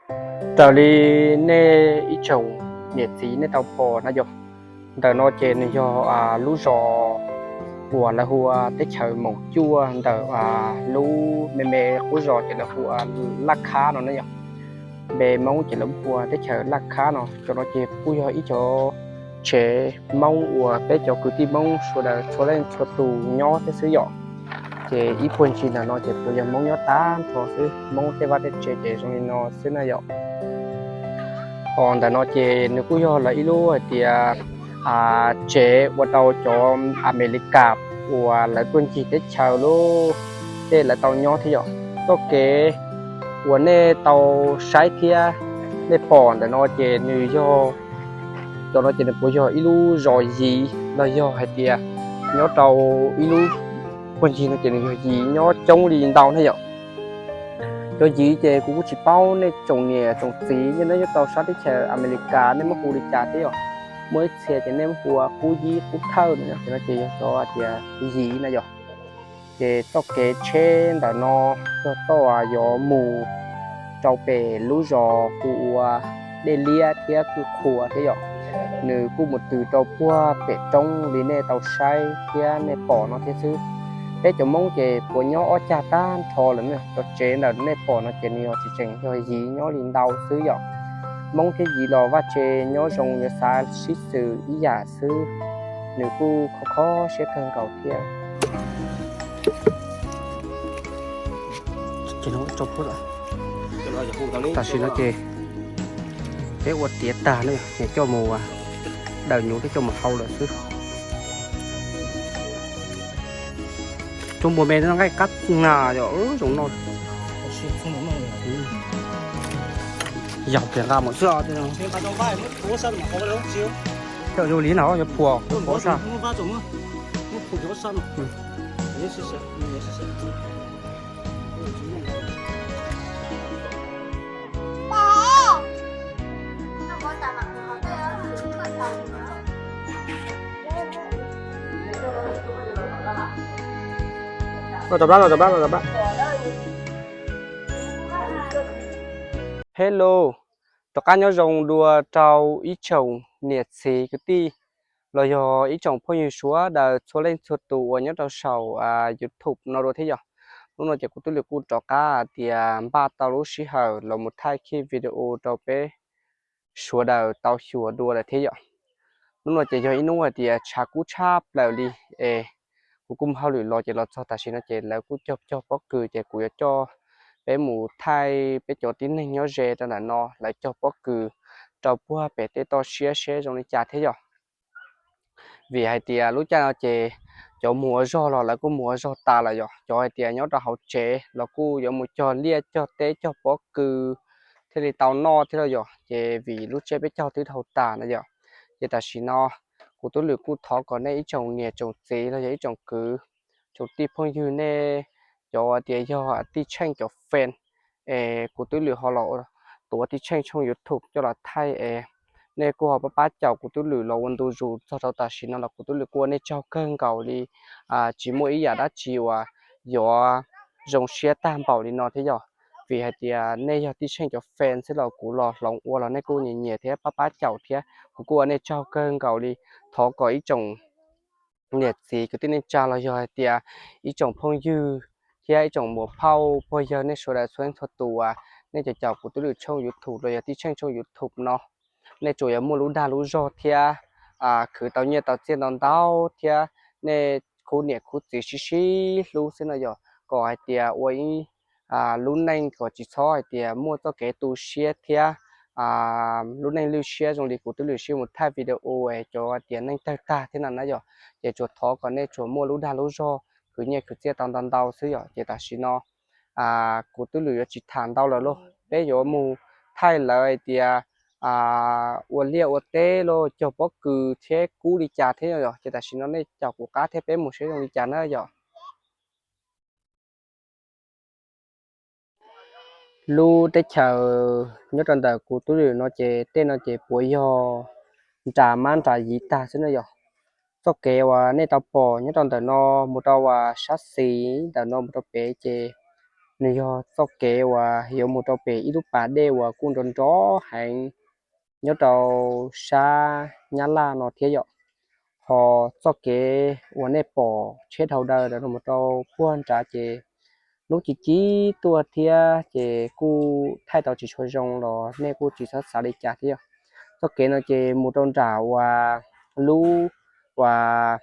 Raws li nej ib tsoom niam txiv nej tau pom na yom, ntawm no ces nws yog lub zos uas lawv hu ua teb chaws Moos Cuaj, ntawm lub me me qub zos ces lawv hu ua Laj Khab no na yom. Npe Hmoob ces lawv hu ua teb chaws Laj Khab no. Cov no ces kuj yog ib cov tsev Hmoob uas peb cov kwv tij Hmoob sawv daws txhua leej txhua tus nyob thiab xwb yom. Ces ib puag ncig ntawm no ces puav yog Hmoob nyob tag nrho xwb, Hmoob tej vaj tej tsev ces zoo li no xwb na yom. Ho ntawm no ces nws kuj yog lawv ib lub hais tias tsev ua rau cov Amelikas uas lawv tuaj ncig teb chaws lub, tej lawv tau nyob thiab yom. Txoj kev uas nej tau saib thiab nej pom ntawm no ces nws yog, cov no ces nws puav yog ib lub zos Yiv los yog hais tias nyob rau ib lub puag ncig no ces nws yog Yiv nyob coob li ntau na yom. Cov Yiv ces kuv kuj tsis paub nej tsoom niam tsoom txiv nyob nyob rau sab teb chaws Amelikas nej muab hu li cas thiab yom. Muaj ib txhia ces nej muab hu ua Qub Yib Qub Thawj no, cov no ces yog cov tias Yiv na yom. Ces txoj kev tsheb ntawm no yog txoj uas yuav mus rau pem lub zos hu ua Dej Liab thiab Kwj Qhua thiab yom. Nws kuj mus tws rau puag pem roob li nej tau saib thiab nej pom no thiab xwb. Peb cov Hmoob ces puav nyob ob cag tag nrho lawm, cov tsev ntawm nej pom no ces nws yog tseem yog Yiv nyob li ntau xwb yom. Hmoob thiab Yiv los vaj tse nyob zoo yuav xav sib xws ib yam xwb. Nws kuj kho kho siab kawg nkaus thiab. Tam sim no ces peb ua tiav tag na, coj mus daws nyuv thiab coj mus hau lawm xwb. Cov npua me nqaij qab na yom, zoo no. Yaus pem nqa mus xwb. Coj zoo li no yuav phuam pov sab. Hello, rov qab nyob zoo dua rau ib tsoom niam txiv kwv tij los yog ib tsoom phooj ywg sawv daws txhua leej txhua tus uas nyob rau saum YouTube no dua thiab yom. Hnub no ces kuv twb li kuj rov qab hais tias npaj tau lub sij hawm los mus thaij kiag video rau peb sawv daws tau xyuas dua lawm thiab yom. Hnub no ces yog ib hnub hais tias tshav kub tshaj plaws li es kuv kuj mus hauj lwm los ces los txog tam sim no ces lawv kuj cog cog pob kws ces kuv yuav coj peb mus thaij peb cov tib neeg nyob ze rau ntawm no lawv cog pob kws rau puag pem tej toj siab seb zoo li cas thiab yom. Vim hais tias lub caij no ces cov mus ua zog los lawv kuj mus ua zog tas lawm yom, cov hais tias nyob rau hauv tsev los kuj yuav mus cog liaj cog teb cog pob kws thiaj li tau noj thiab los yom. Ces vim lub tsiab peb caug twb dhau tas na yom, ces tam sim no kuv twb lwm kuj thov kom nej ib tsoom niam tsoom txiv los yog ib tsoom kwv tsoom tij phooj ywg nej cov tias yog tij Tsheej cov fan es kuv twb lwm ho los tuav tij Tsheej tshooj YouTube coj los thaij es nej kuj ho pab pab caum kuv twb lwm los ua ntu zus txog rau tam sim no los kuv twb lwm kuj ua nej tsaug kawg nkaus li. Tsis muaj ib yam dab tsi uas yuav zoo siab tag npaum li no thiab yom. Vim hais tias nej yog tij Tsheej cov fan xwb los kuv los hloov ua los nej kuj nyiam nyiam thiab pab pab caum thiab kuv kuj ua nej tsaug kawg nkaus li. Thov kom ib tsoom niam txiv kwv tij neej tsa los yog hais tias ib tsoom phooj ywg thiab ib tsoom muam phauj puag yawg nej sawv daws txhua leej txhua tus uas nej caum caum kuv twb lwm tshooj YouTube los yog tij Tsheej tshooj YouTube no, nej tsuas yuav muaj lub dag lub zog thiab khwv tau nyiaj tau txiaj ntau ntau thiab nej khub niam khub txiv sib sib hlub xwb no yom, kom hais tias ua ib lub neej kom tsis txhob hais tias muaj txoj kev tu siab thiab lub neej lwj siab zoo li kuv twb lwm sij mus thaij video es cov tias neej tawg tag thiab no na yom. Ces tsuas thov kom nej tsuas muaj lub dag lub zog khwv nyiaj khwv txiaj tau ntau ntau xwb yom. Ces tam sim no kuv twb lwm yuav tsis tham ntau lawm lauj, peb yuav mus thaij lawv hais tias ua liaj ua teb los cog pob kws thiab kub li cas thiab yom. Ces tam sim no nej caum kuv qab thiab peb mus seb zoo li cas na yom. Lub teb chaws nyob rau ntawm kuv twb lwm no ces tej no ces puav yog nras mab nras yiv tag xwb na yom. Txoj kev uas nej tau pom nyob rau ntawm no mus rau uas sab xis ntawm no mus rau pem ces nws yog txoj kev uas yuav mus rau pem ib lub pas dej uas kuj nrov nrov heev nyob rau sab Nyab Laj no thiab yom. Ho txoj kev uas nej pom tsheb dhau daws mus rau puag nrad ces hnub ci ci tuaj thiab ces kuj thaij tau tsis tshua zoo los nej kuj tsis txhob xav li cas thiab yom. Txoj kev no ces mus rau nram uas lub uas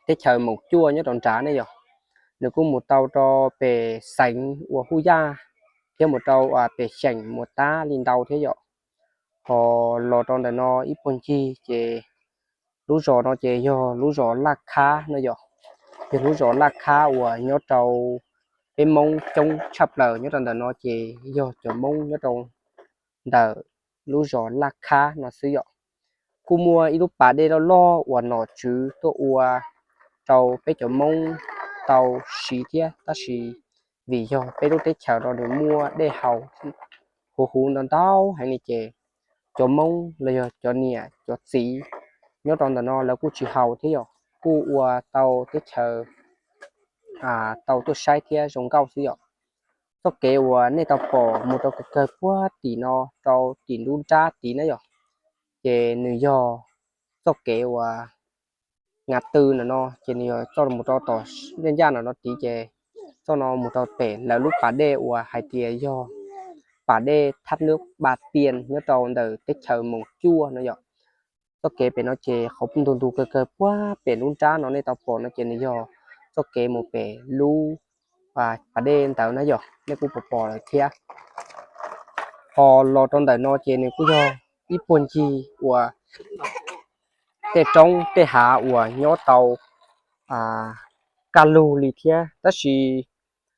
teb chaws Moos Cuaj nyob rau nrad ne yom. Nws kuj mus tau rau pem xeev uas Huj Yaj thiab mus rau pem xeem Muas Tab li ntau thiab yom. Ho los rau ntawm no ib puag ncig ces lub zos no ces yog lub zos Laj Khab no yom. Yog lub zos Laj Khab uas nyob rau peb Hmoob coob tshaj plaws nyob rau ntawm no ces yog cov Hmoob nyob rau ntawm lub zos Laj Khab no xwb yom. Kuj muaj ib lub pas dej loj loj uas nom tswv tuaj ua rau peb cov Hmoob tau siv thiab, tab sis vim yog peb lub teb chaws no nws muaj dej haus huv huv ntau ntau heev li ces cov Hmoob los yog cov niam cov txiv nyob rau ntawm no lawv kuj tsis haus thiab yom, kuj ua tau teb chaws tau tuaj saib thiab zoo nkauj xwb yom. Txoj kev uas nej tau pom mus rau kawg kawg puag tim no rau tim nruab nrab tid na yom, ces nws yog txoj kev uas Nga Tw no no ces nws yog txoj mus rau tom ncaj ncaj no no tid ces txoj no mus rau pem lawv lub pas dej uas hais tias yog pas dej thab nwb Npa Tias nyob rau ntawm teb chaws Moos Cuaj no yom. Txoj kev pem no ces qhov ntug ntug kawg kawg puag pem nruab nrab no nej tau pom no ces nws yog txoj kev mus pem lub pas dej ntawd na yom, nej kuj pom pom lawm thiab. Ho los rau ntawm no ces nws kuj yog ib puag ncig uas tej roob tej hav uas nyob tau kaj lug li thiab, tab sis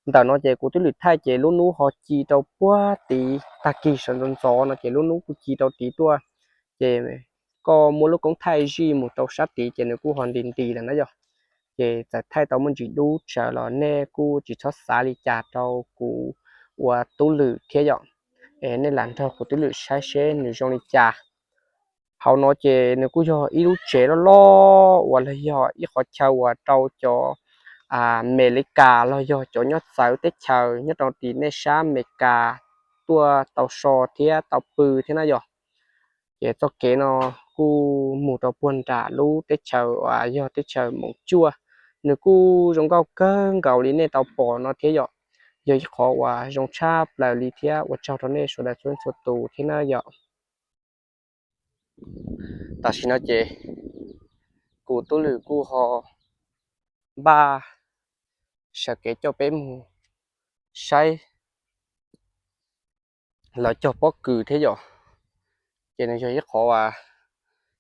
ntawm no ces kuv twb lwm thaij ces lub hnub ho ci rau puag tid, tag kis sawv ntxov ntxov no ces lub hnub kuj ci rau tid tuaj, ces koj muab lub koob thaij zij mus rau sab tid ces nws kuj ho nti nti lawm na yom. Ces txawm thaij tau muaj ntsis dub tsawv los nej kuj tsis txhob xav li cas rau kuv ua tub lwm thiab yom. Es nej lam nrog kuv tub lwm saib seb nws zoo li cas. Hauv no ces nws kuj yog ib lub tsev loj loj uas los yog ib qhov chaw uas rau cov Amelikas los yog cov nyob txawv teb chaws nyob rau tim nej sab Amelikas tuaj tau so thiab tau pw thiab na yom. Ces txoj kev no kuj mus rau puag nram lub teb chaws uas yog teb chaws Moos Cuaj. Nws kuj zoo nkauj kawg nkaus li nej tau pom no thiab yom. Yog ib qhov uas zoo tshaj plaws li thiab ua tsaug rau nej sawv daws txhua leej txhua tus thiab na yom. Tam sim no ces kuv tub lwm kuj ho npaj sawv kev coj peb mus saib lawv cog pob kws thiab yom. Ces nws yog ib qhov uas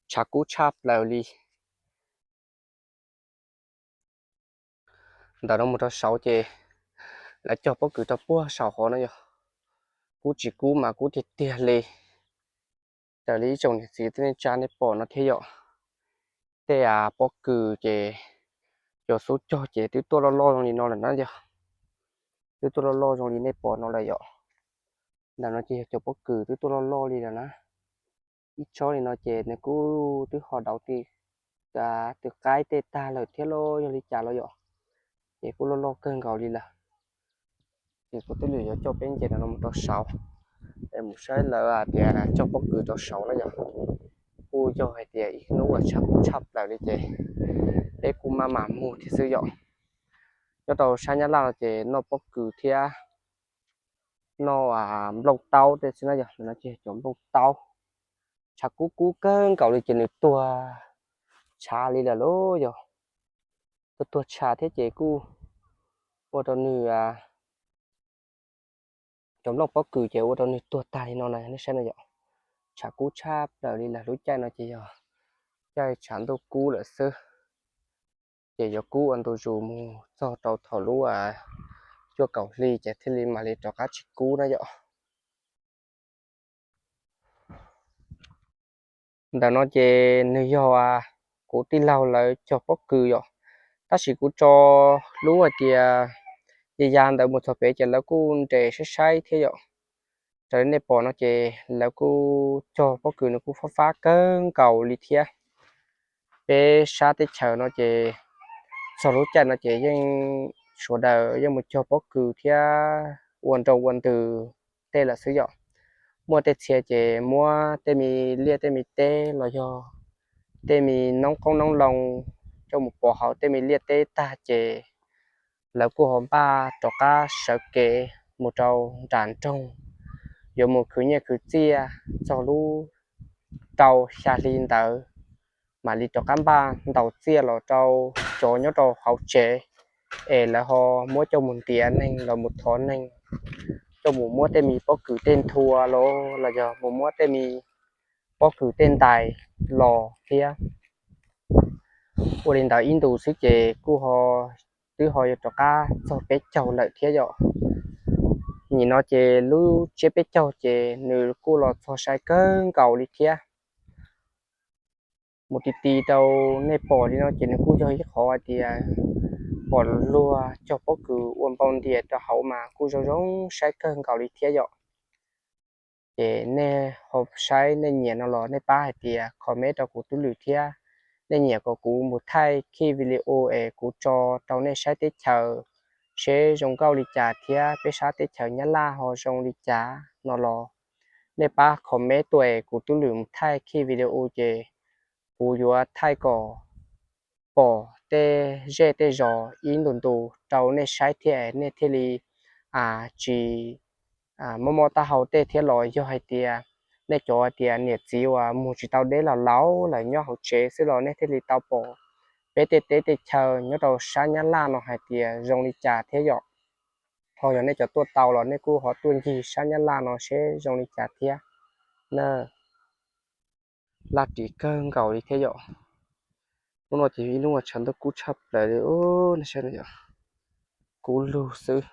tshav kub tshaj plaws li. Ntawm no mus rau saud ces lawv cog pob kws rau puag saum hov no yog kub tsis kub mas kub tiag tiag li. Raws li ib tsoom niam txiv tej neej tsa nej pom no thiab yom, tej pob kws ces cov xub cog ces twb tuaj loj loj zoo li no lawm na yom. Twb tuaj loj loj zoo li nej pom no lawm yom. Ntawm no ces yog cov pob kws twb tuaj loj loj li lawm na. Ib tsob li no ces nws kuj twb ho dauv ti, tw qaib tej tag lawm thiab los yog li cas los yom. Ces kuj loj loj kawg nkaus li lawm. Ces kuv twb lwm yuav coj peb nce no mus rau saud, mus saib lawv hais tias cog pob kws rau saud na yom. Kuj yog hais tias ib hnub uas tshav kub tshaj plaws li ces peb kuj maj mam mus thiab xwb yom. Nyob rau sab Nyab Laj no ces noj pob kws thiab noj nplooj taub tej xwb na yom. No ces cov nplooj taub, tshav kub kub kawg nkaus li ces nws tuag tshav li lawm lauj yom. Tuag tuag tshav thiab ces kuj ua rau nws, cov nplooj pob kws ces ua rau nws tuag tag li no na nej saib no yom. Tshav kub tshaj plaws li lawm, lub caij no ces yog caij tshav ntuj kub lawm xwb. Ces yuav kub ua ntu zus mus txog rau thaum lub cuaj kaum hli ces thiaj li mam li rov qab tsis kub na yom. Ntawm no ces nws yog kuv tij laug lawv cog pob kws yom, tab sis kuv tso lub hais tias ya ya ntawd mus txog pem ces lawv kuj nres saib saib thiab yom. Raws li nej pom no ces lawv kuj cog pob kws nws kuj fab fab kawg nkaus li thiab. Peb sab teb chaws no ces txog lub caij no ces yeej sawv daws yeej mus cog pob kws thiab ua nroo ua ntws tej lawm xwb yom. Muaj tej txhia ces muab tej me liaj tej me teb los yog tej me noob qoob noob loo coj mus pov hauv tej me liaj teb tag ces lawv kuj ho npaj rov qab sawv kev mus rau nram nroog, yuav mus khwv nyiaj khwv txiaj txog lub rau xya hli ntawd mam li rov qab npaj ntaus txiaj los rau cov nyob rau hauv tsev es lawv ho muab coj mus ntiav neeg los mus thov neeg, coj mus muab tej me pob kws tej nthua los los yog mus muab tej me pob kws tej ntais los thiab. Ua li ntawd ib ntus xwb ces kuj ho twb ho yuav rov qab txog peb caug lawm thiab yom. Nim no ces lub tsiab peb caug ces nws kuj los txog sai kawg nkaus li thiab. Mus ti ti rau nej pom li no ces nws kuj yog ib qhov hais tias pom luag cog pob kws ua npau ntias rau hauv mas kuj zoo zoo saib kawg nkaus li thiab yom. Ces nej ho saib nej nyiam no los nej pab hais tias comment rau kuv tub lwm thiab. Nej nyiam kom kuv mus thaij khij video es kuv tso rau nej saib teb chaws seb zoo nkauj li cas thiab peb sab teb chaws Nyab Laj ho zoo li cas no los nej pab comment tuaj es kuv tub lwm mus thaij khij video ces kuv yuav thaij kom pom tej zej tej zos ib ntus ntus rau nej saib thiab nej thiaj li tsis mob mob taub hau tej thiab los yog hais tias nej cov hais tias niam txiv uas mus tsis tau deb los laus lawm nyob hauv tsev xwb los nej thiaj li tau pom peb tej teb tej chaw nyob rau sab Nyab Laj no hais tias zoo li cas thiab yom. Ho yog nej cov tuaj tau los nej kuj ho tuaj ncig sab Nyab Laj no seb zoo li cas thiab na. Laj ris kawg nkaus li thiab yom. Hnub no ces ib hnub tshav ntuj kub tshaj plaws li, nej saib no yom, kub lug xwb.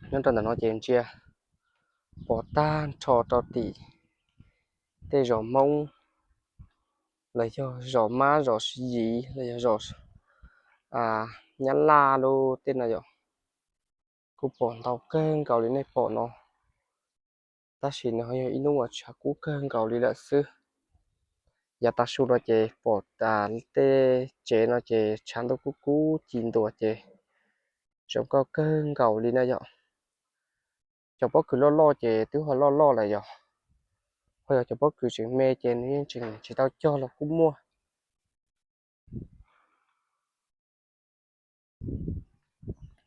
Nyob rau ntawm no ces ntsia pom tag nrho rau tim tej zos Hmoob los yog zos Mab zos Yiv los yog zos Nyab Laj lub tej no yom. Kuj pom ntau kawg nkaus li nej pom no, tab sis nws ho yog ib hnub uas tshav kub kawg nkaus li lawm xwb. Yav tav su no ces pom tej tsev no ces tshav ntuj kub kub ci ntua ces zoo nkauj kawg nkaus li na yom. Cov pob kws loj loj ces twb ho loj loj lawm yom, ho yog cov pob kws tseem me ces nws yeej tseem tsis tau cog los kuj muaj.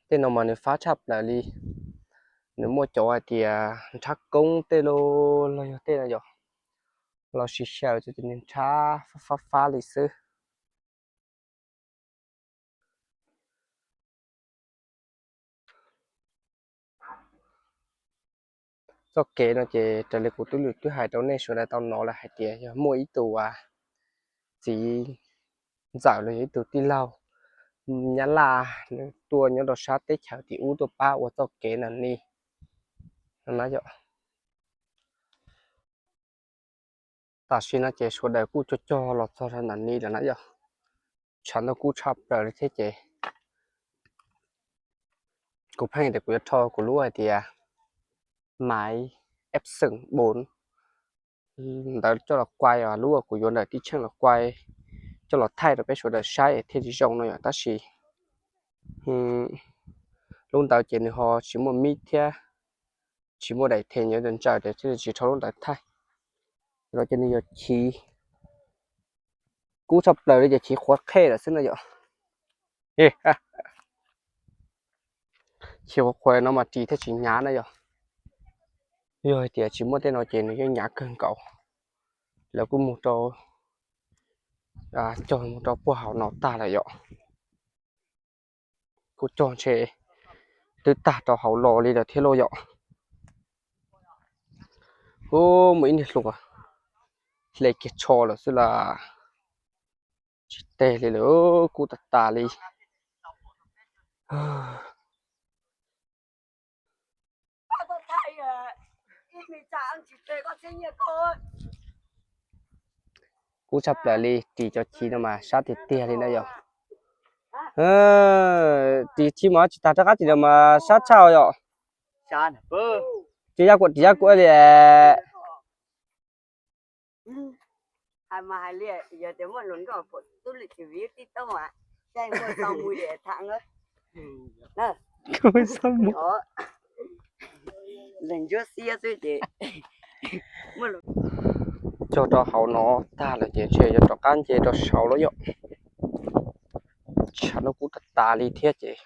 Tej no mas nws fab tshaj plaws li, nws muaj cov hais tias nrhab koob tej los yog tej no yom, los sis xyaw ces nws nrhab fab fab li xwb. Txoj kev no ces raws li kuv tub lwm twb hais rau nej sawv daws tau hnov lawm hais tias yog muaj ib tug txiv ntxawm los yog ib tug tij laug Nyab Laj nws tuaj nyob rau sab teb chaws tim ub tuaj pab ua txoj kev ntawm ni no na yom. Tam sim no ces sawv daws kuj cog cog los txog rau ntawm ni lawm na yom. Tshav ntuj kub tshaj plaws li thiab ces kuv pheej tias kuv yuav rho kuv lub hais tias maiv epson bốn ntawd coj los quay, lub uas kuv yuav ntawm tij tsheej los quay, coj los thaij rau peb sawv daws saib thiaj li zoo no yom. Tab sis lub ntawd ces nws ho tsis muaj mic thiab tsis muaj daim them nyob ntawm ntsaws ces thiaj li tsis rho lub ntawd thaij. Los ces nws yog chiv kub tshaj plaws li ces chiv qhuav qhej lawm xwb no yom. Chiv qhuav qhuav no mas ris thiaj tsis hnyav na yom. Yog hais tias tsis muaj tej no ces nws yeej hnyav kawg nkaus. Lawv kuj mus rau, cog mus rau puag hauv no tag lawm yom. Kuj cog ntshe twb tag rau hauv los li lawm thiab lauj yom. Ub, muaj ib niag hluas hle kiag tsho lawm xwb las. Tsis teg li lawm, kub tas tas li. Kub tshaj plaws li, ris cov chiv no mas sab tiag tiag li na yom. Ris chiv mas tsis tas rov qab ris los mas sab tshaj yom. Ris yaj kuam ris yaj kuam li. Leeg ntsuab xiab xwb ces cog rau hauv no tag lawm ces ntshe yuav rov qab nce rau saud lawm yom. Tshav ntuj kub tas tas li thiab ces.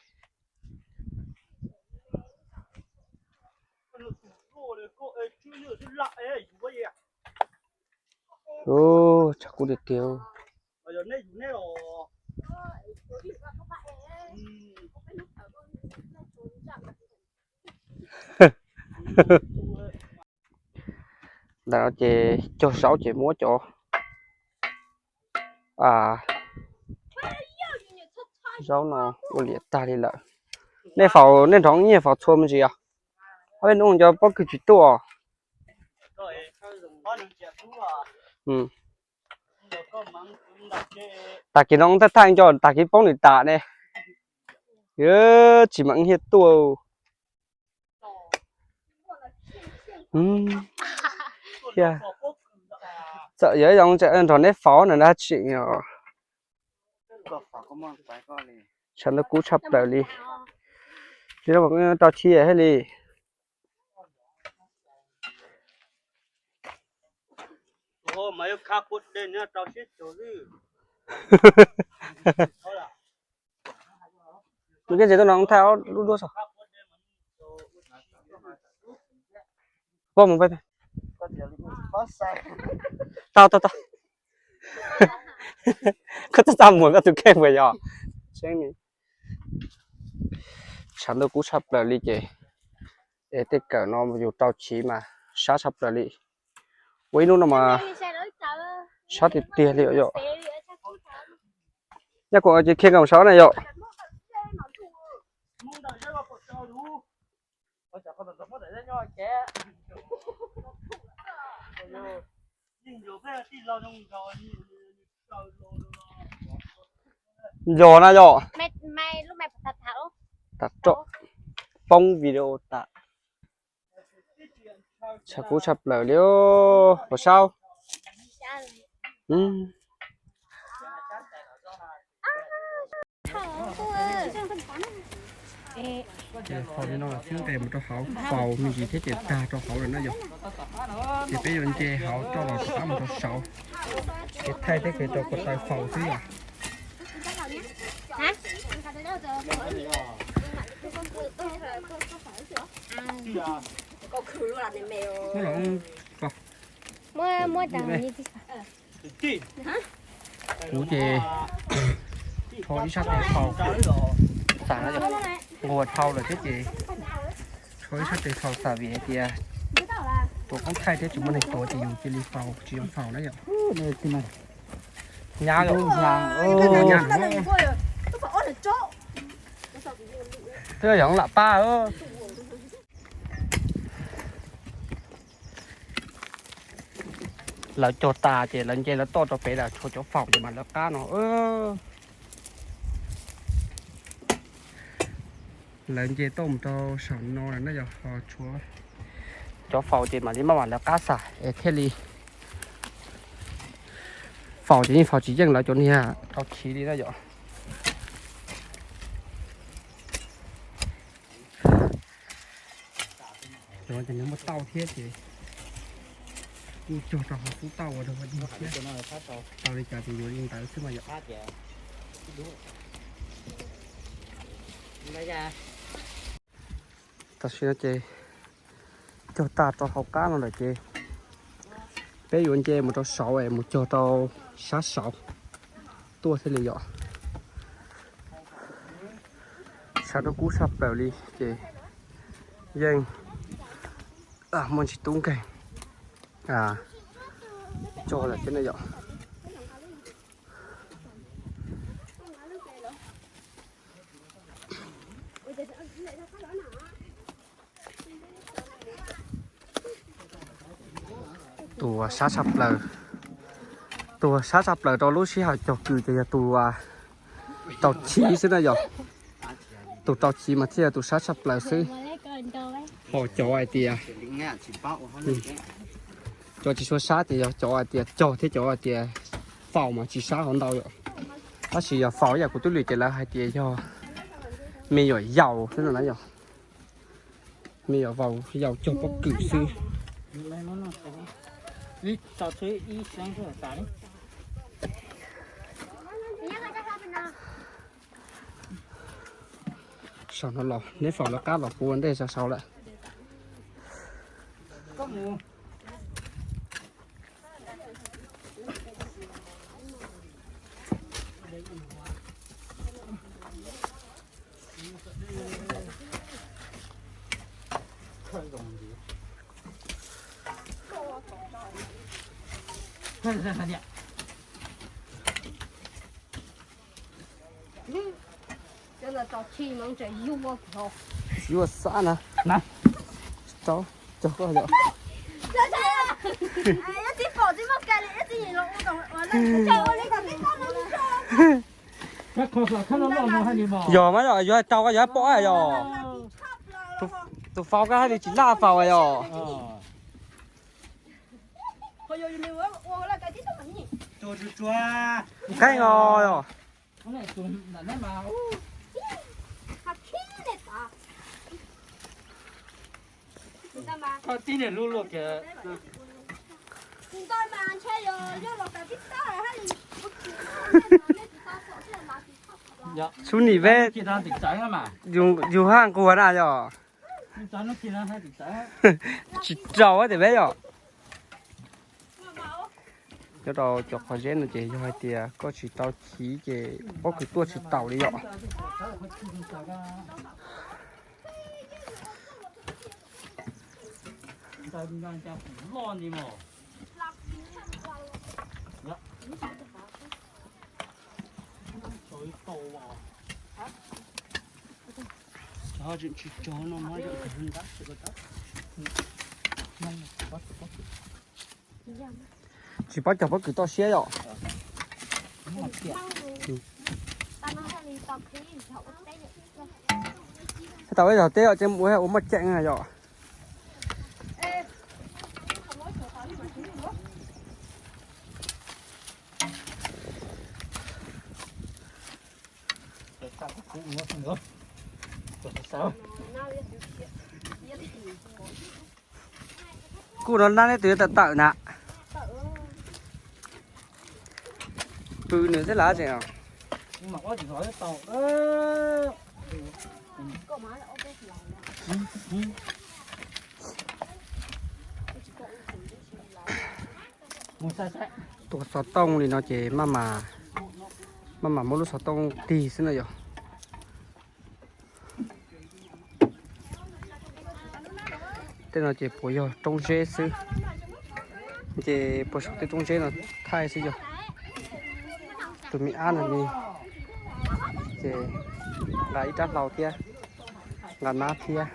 Tshav kub tiag tiag. Ntawm no ces cog zaub ces muab cov zaub no ua liam tag li lawm. Nej faus, nej nrov nyiaj faus txhua me ntsis os. Ob peb hnub nco pob kws tsis tuaj. Tag kis no thaj thaj nco, tag kis poob nws tas ne. Tsis mam hiaj tuaj. Txawm yog zoo nrog neb faus na dab tsi os. Tshav ntuj kub tshaj plaws li. Tsis tau rau tshia thiab li. Mus kiag ntses tuaj no thaj ob lub duab saum. Poj mus peb. Tau tau tau. Koj txaj txaj muag koj tus kheej puas yog? Tshav ntuj kub tshaj plaws li ces es tej kawm no yus rau chiv mas sab tshaj plaws li. Ua ib hnub no mas sab tiag tiag li yom. Yog kuv ces khiav nkaum saud na yom. Nco na yom. Poob video tas. Tshav kub tshaj plaws li os, puas saub? Ces faus li no xwb nqes mus rau hauv, faus me ntsis thiab ces tag rau hauv lawm na yom. Ces peb yuav nce hauv rau los rov qab mus rau saud, ces thaij thiab kev rau ko taw faus xwb yom. Kuv ces rho ib sab tes faus xam na yom, nquag dhau lawm thiab ces rho ib sab tes faus xam vim hais tias tuav koob thaij thiab tsis muaj neeg tuav ces yus cia li faus tsis zoo faus na yom. Nyab yom, nyab no. Twb yog lam pab. Lawv cog tas ces lawv nce lawv toj rau pem lawm, tshuav cov faus ces mas lawv qab no. Lawv nce toj mus rau saum no lawm na yog, ho tshuav cov faus ces mam li maj mam lawv qab xam es thiaj li faus ces yeej faus tsis yeej lawv cov niag rau chiv li na yom. Cov no ces nws muaj tauj thiab ces kuj cog rau hauv xub tauj ua rau ua dej thiab. Tau li cas ces yuav li ntawd xwb mas yom. Tam sim no ces cog tag rau hauv qab no lawm ces peb yuav nce mus rau saud es mus cog rau sab saud tuaj thiaj li yom. Tshav ntuj kub tshaj plaws li ces yeej muaj ntsis tub nkeeg tso lawm thiab ne yom. Tus sab tshaj plaws, tus sab tshaj plaws rau lub sij hawm cog kws ces yog tus rau chiv xwb na yom. Tus rau chiv mas thiaj yog tus sab tshaj plaws xwb. Ho cov hais tias, cov tsis tshua sab ces yog cov hais tias cog thiab cov hais tias faus mas tsis sab hov ntau yom. Tab sis yog faus ib yam kuv twb lwm ces lawv hais tias yog me nyuam yaus xwb no na yog. Me nyuam yaus cog pob kws xwb. Saum no los neb faus lawv qab los puv ua ntej saud lawm. Yuav xav na. Tau, cog koj yom. Yog mas yog, yuav hais tau koj yuav hais pom yom. Tus faus koj hais li tsis laj faus yom. Kheej os yom. Xub nim peb yug haj nquag na yom. Tsis raus tias peb yom. Nyob rau cov qhov zeb no ces yog hais tias koj tsis tau chiv ces pob kws tuaj tsis taus li yom. Tsis paub cog pob kws toj siab yom. Tau ib zaug teb os, ces mus ua muaj ceem yom. Kuj no nab neb tus yuav tawm tawm na. Pw nws xwb lawm tseem. Tua xov tooj li no ces maj mam muab lub xov tooj tig xwb na yom. Tej no ces puas yog roob zeb xwb, ces puas saum tej roob zeb no thaij xwb yog. Tus me ab no ne, ces nqa ib rab hlau thiab, nqa nab thiab.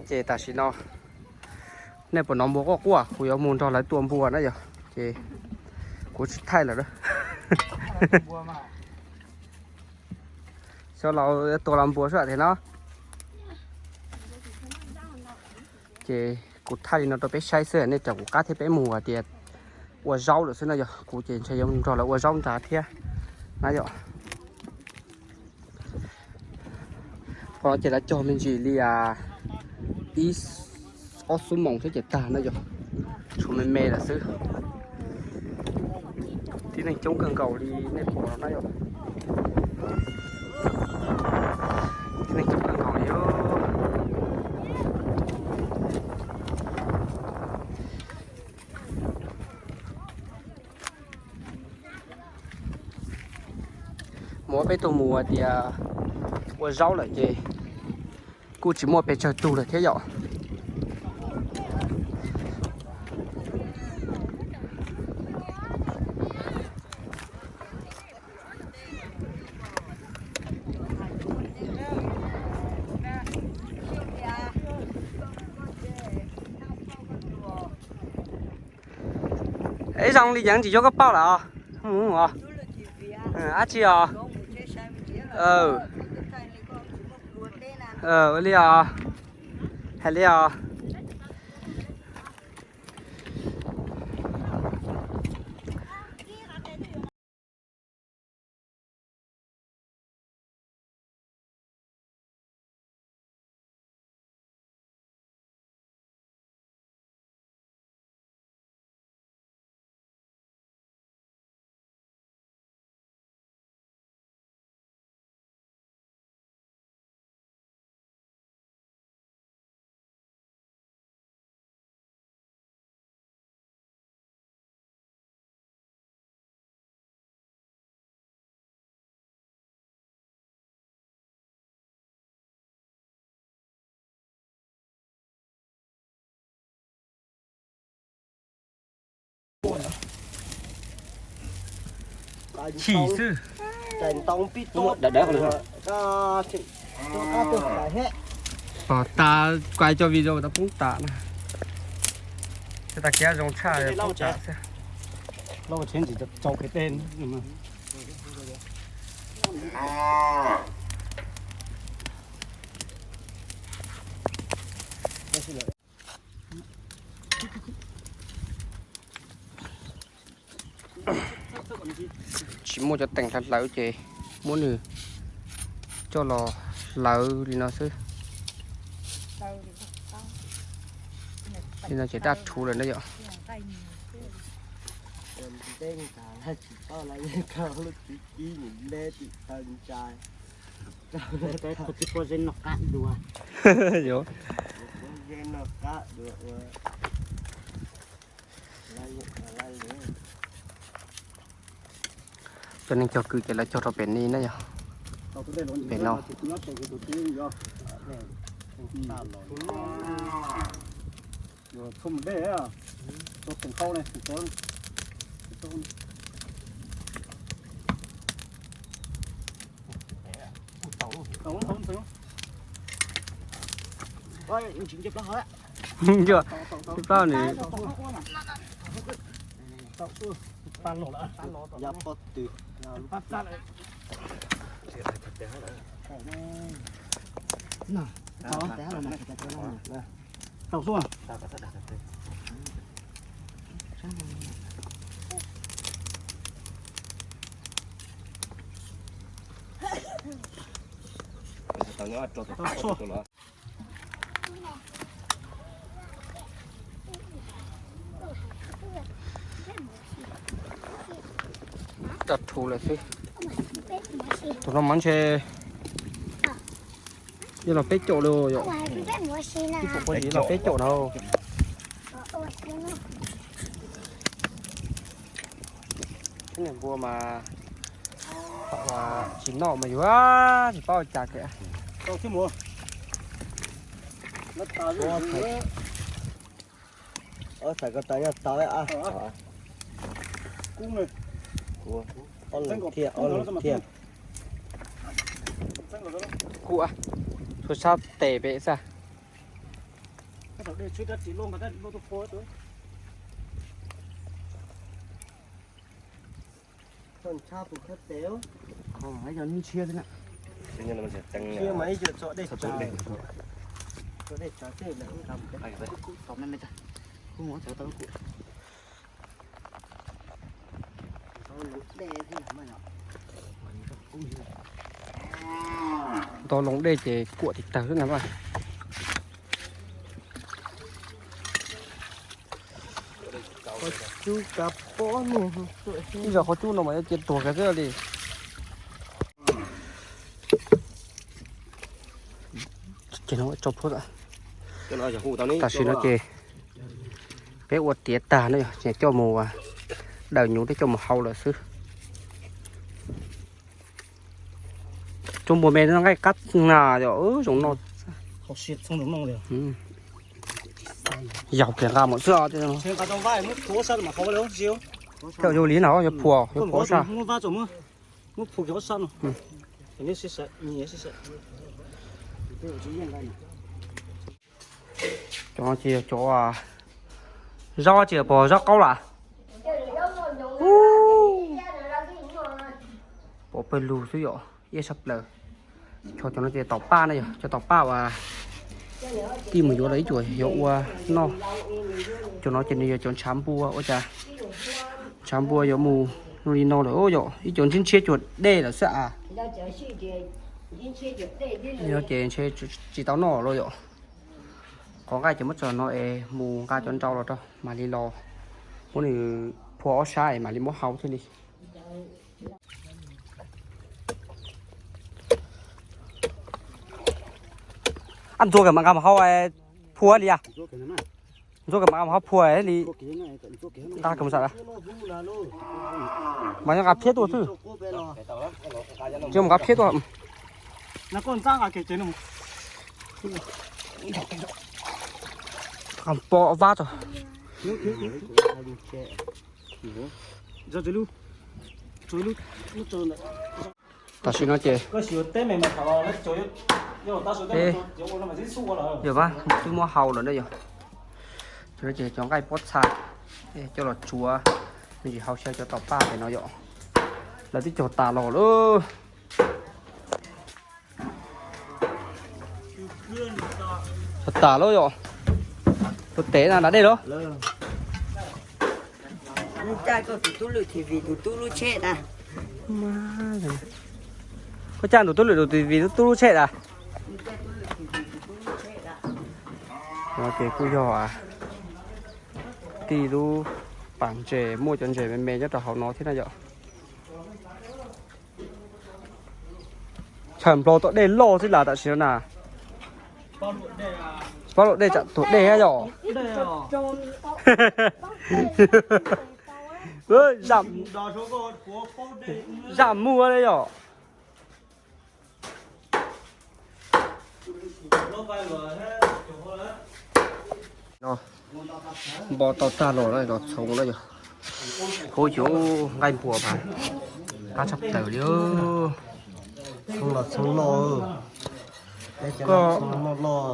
Ces tam sim no nej puas hnov npua quaj quaj, kuv yuav mus nrog lawv tua npua na yom, ces kuv tsis thaij lawm. Xyov los tua los npua xwb tiag no. Ces kuv thaij li no rau peb saib xwb, nej caum kuv qab thiab peb mus hais tias ua zaub lawm xwb no yog, kuv ces ntshe yuav nrog lawv ua zaub nrad thiab na yom. Qhov no ces lawv cog me ntsis li ib ob xuab moos thiab ces tag na yom, tshuav me me lawm xwb. Tib neeg coob kawg nkaus li nej pom no na yom. Tib neeg coob kawg nkaus li. Muab peb tug mus hais tias ua zaub lawm ces kuj tsis muaj pes tsawg tug lawm thiab yom. Ib zoo li yeev tsis yuav koj pauj lawm os. Dab tsi os? Ua li os. Hais li os. Chim xwb. Pom tas kuai cov video tau poob tas na. Tsis tas kiv zoo tshaj poob tas xwb. Tsis muaj cov teem hlawv hlawv ces muab nws coj los hlawv li no xwb. Li no ces daj rhuv lawm na yom. Cov neeg cog kwv ces lawv cog rau pem ni na yog. Pem no. Ib plab nws. Daj rhuv lawm xwb. Tus no mas ntshe yog los peb caum li yom. Ib puas pob yim los peb caum na. Niag npua mas tsis noj mas yus tsis paub ua cas kiag. Tau thiab mus. Tau thiab. Kub ne. Ob leeg thiab, ob leeg thiab. Kub, txhua sab tes pem xwb. Nto loo dej ces kuam tiv tawg xwb na mas. Ib zaug qhov cub no mas yuav cia tuag kiag xwb li. Ces no tso plhuav. Tam sim no ces peb ua tiav tag na yog, ces coj mus daws nyuv thiab coj mus hau lawm xwb. Tsuas npua me no nqaij qab na yom, zoo no. Yaug kiag nqa mus xwb. Coj yus li no yuav phuam, yuav phuam sab. Cov no ces cov zaub ces pom zaub qaub lawm. Pom pawg lug xwb yom, iab sab plaws. Cov no ces taum paj na yog, cov taum paj uas Tij mus yuav lawm ib cuam yuav ua noj. Cov no ces nws yog cov ntshav npua ua cas, ntshav npua yuav mus li no lawm yom, ib co ntshiab ntshiab cuag dej lawm xwb a. Yog ces ntshe tsis tau noj los yom. Qhov nqaij ces muab tso no es mus nqa cov nrau los rau mam li los, muab nws phua ob sab es mam li muab hau thiaj li. Ab, ntxuag kawm mas nqa mus hau phua li a. Ntxuag kawm mas nqa mus hau phua li. Nqa kawm mas nqa phiab tuaj xwb. Tsis mus nqa phiab tuaj. Pom vab tso. Tam sim no ces yog vab twb muab hau lawm na yom. Tam sim no ces cov nqaij pob txha coj los tsuav, me ntsis hau xyaw cov taum paj pem no yom. Lawv twb cog tas los lawm. Cog tas lawm yom. Tus tev na da dej lawm. Koj caj tus tub lwm tus vim tus tub lub tsheb na. No ces kuj yog tij lub pas ntses, muaj cov ntses me me nyob rau hauv no thiab na yom. Chaw nplog tom dej loj xwb las tam sim no na. Pab luam dej tsam tuag dej thiab yom. Zaj muag li yom. No, npo tau tag los los txhoov na yom. Huv, cov nqaij npua mas qab tshaj plaws li. Txhoov los txhoov loj. Koj,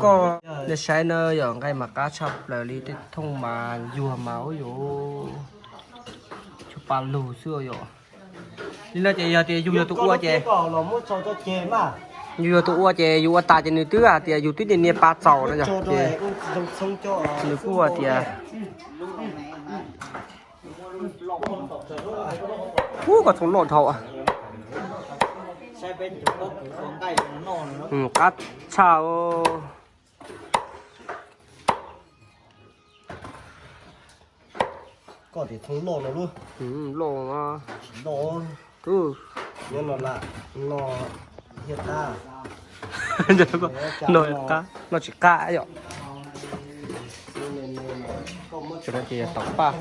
koj nej saib na yom, nqaij mas qab tshaj plaws li, tej thooj mas yuag mas ub yuav tsuas pa lug xwb yom. Li no ces yog tias yus yog tus ua ces, yus yog tus ua ces yus ua tas ces nws twb hais tias yus twb niaj niaj pa txaus no yom, ces nws kuj hais tias, ub, koj txhoov loj dhau. Qab tshaj. Koj tias txhoov loj no lub. Loj. Nyob no lam no thiaj qab. No qab, no tsis qab yom. Tam no ces yog taum paj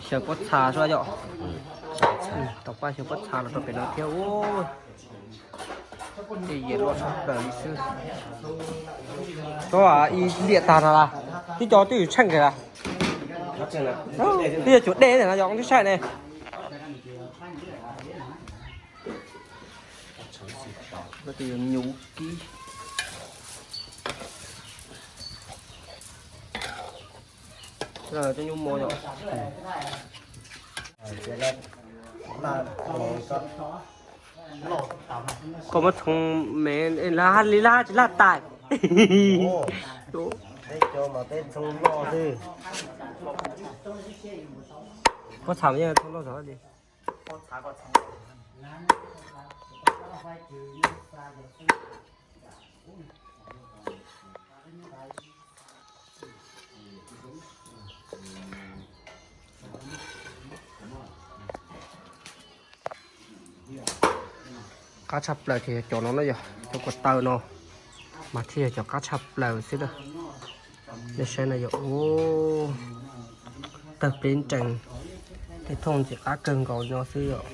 xyaw pob txha xwb yom. Taum paj xyaw pob txha los rau pem no thiab. Tej yias loj tshaj plaws li xwb. Koj ib liam tag no las, twb cov twb tsheej kiag las. Twb yog cuag dej no yog twb saib ne. Nyuj kib. Cov nyuj mos yom. Koj muab txhoov me, laj li laj tsis laj tais. Pob txha yeej txhoov loj zog li. Qab tshaj plaws ces yog cov no na yom, cov ko taw no mas thiaj yog cov qab tshaj plaws xwb na. Nej saib no yog, ub, tawg pleb nrees, tej thooj ntxim qab kawg nkaus no xwb yom.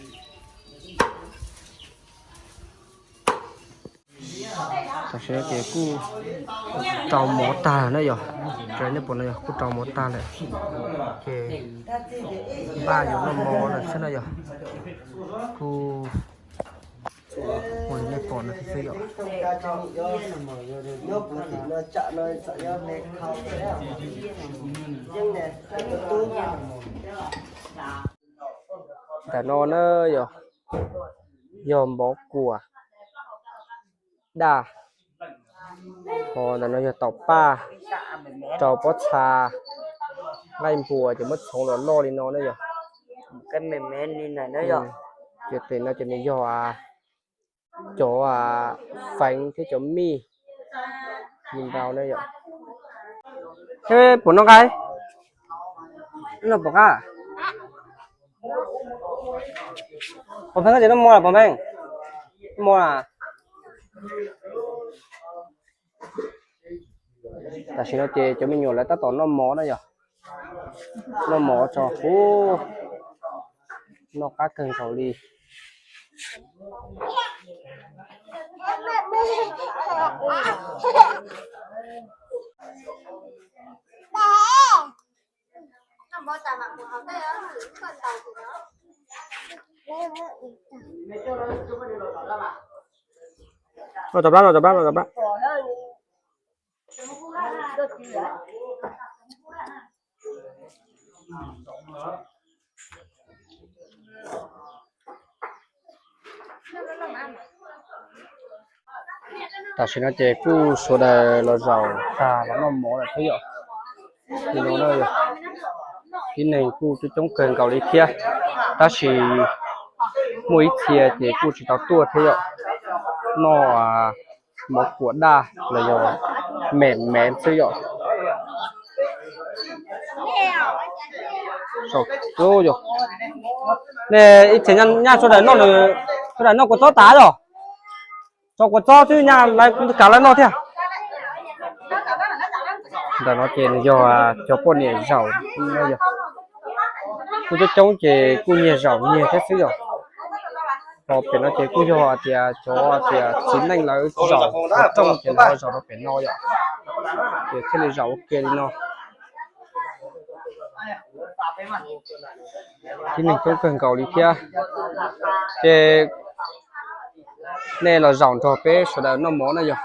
Tam sim no ces kuj rau mov tag na yom, raws nej pom no yog kuj rau mov tag lawm, ces npaj yuav noj mov lawm xwb na yom. Kuj ua li nej pom no xwb yom. Ntawm no na yog, yog npov kuam daj. Ho ntawm no yog taum paj rau pob txha, nqaij npua ces muab txhoov los loj li no na yog. Ces tes no ces nws yog cov feev thiab cov mij li ntau na yom. Puas noj nqaij? Noj puas qab? Pov Pheej, noj mov lawm Pov Pheej? Mov a. Tam sim no ces cov me nyuam lawv tab tom noj mov na yom. Noj mov tso, ub, noj qab kawg nkaus li. Los tom plab, los tom plab, los tom plab. Tam sim no ces kuj sawv daws los zaum tag los noj mov lawm thiab yom. Li no, tib neeg kuj coob coob kawg nkaus li thiab, tab sis muaj ib txhia ces kuj tsis tau tuaj thiab yom. Noj mov kuam daj los yog mem mev xwb yom. Nej ib txhia nyaj sawv daws noj, sawv daws noj kua txob tas yom. Tso kua txob xwb nyaj lawv kav lawv noj thiab. Ntawm no ces nws yog cov poj niam zaum no yog, kuj coob coob ces kuj nyias zaum nyias thiab xwb yom. Ho pem no ces kuj yog hais tias cov hais tias txiv neej lawv zaum rooj ces lawv zaum rau pem no yom, ces thiaj li zaum ua ke li no. Tib neeg coob kawg nkaus li thiab. Ces nej los zaum nrog peb sawv daws noj mov na yog.